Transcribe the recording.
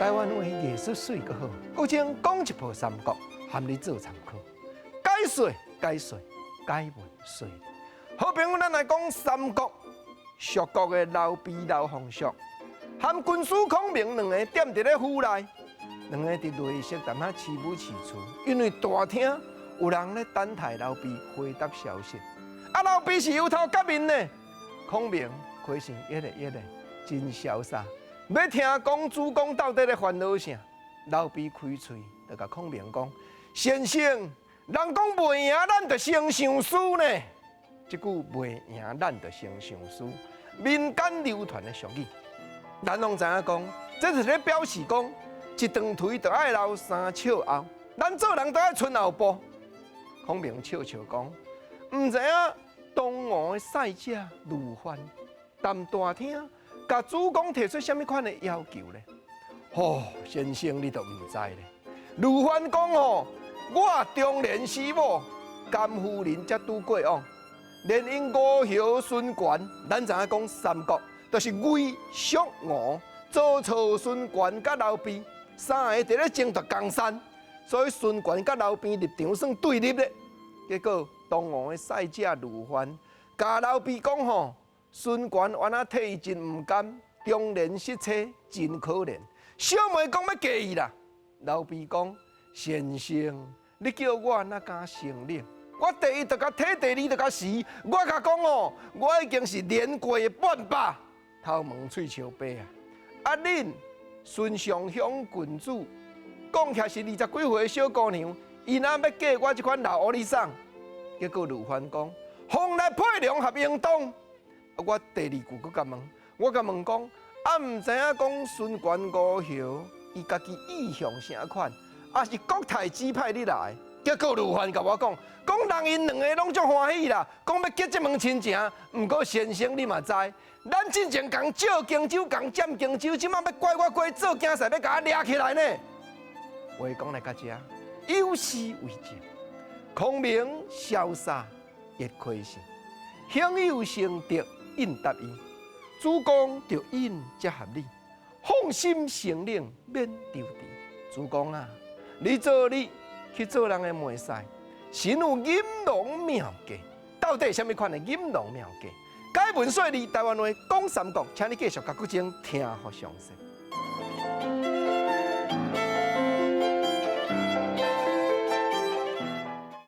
台灣話藝術媠閣好，閣稱講一鋪三國，含你做參考。解說解說解文說。好朋友，咱來講三國，蜀國的劉備劉皇叔，含軍師孔明兩個踮佇咧府內，兩个佇內室踮遐飼母飼蛺，因為大廳有人咧等待劉備回答消息。啊，劉備是油頭革面呢。孔明開心一个一个真瀟灑，欲聽講主公到底咧煩惱啥？劉備開喙就共孔明講：先生，人講袂贏咱就先想輸呢。這句袂贏咱就先想輸，民間流傳的俗語，咱攏知影講，這是咧表示講，一長腿就愛留三尺後，咱做人都愛存後步。孔明笑笑講，毋知影東吳的使者呂範，踮大廳，共主公提出啥物款的要求咧？吼，先生你都毋知咧。呂範講吼，我中年死母，甘夫人才拄過往。連𪜶吳侯孫權，咱知影講三國，就是魏、蜀、吳、曹操、孫權佮劉備三个佇咧爭奪江山，所以孫權佮劉備立場算對立的。結果東吳的使者呂範，共劉備講吼，孫權原來替伊真毋甘，中年失妻真可憐，小妹講欲嫁伊啦。劉備講，先生，你叫我哪敢承認？我第一就共睇，第二就共死。我共講哦，我已經是年過半百，頭毛喙鬚白啊。啊，恁孫尚香郡主講起來是二十幾歲的小姑娘，伊哪欲嫁我這款老烏里桑？結果呂範講，風來配龍合應當。啊，我第二句閣共問，我共問講，啊，毋知影講孫權吳侯，伊家己意向啥款？啊，是國太指派你來？結果呂範共我講，講人𪜶兩个攏足歡喜啦，講欲結這門親情。毋過先生你嘛知，咱進前共借荊州，共佔荊州，這馬欲拐我過做驚勢，欲共我掠起來呢。話講來到這，有詩為證：孔明瀟灑亦開心，幸有成德應答應，主公著引才合理，放心承領免躊躇。主公啊，你做你去做人的門婿，實有錦囊妙計，到底啥物款的錦囊妙計？解文說理，台灣話講三國，請你繼續共國精聽予詳細。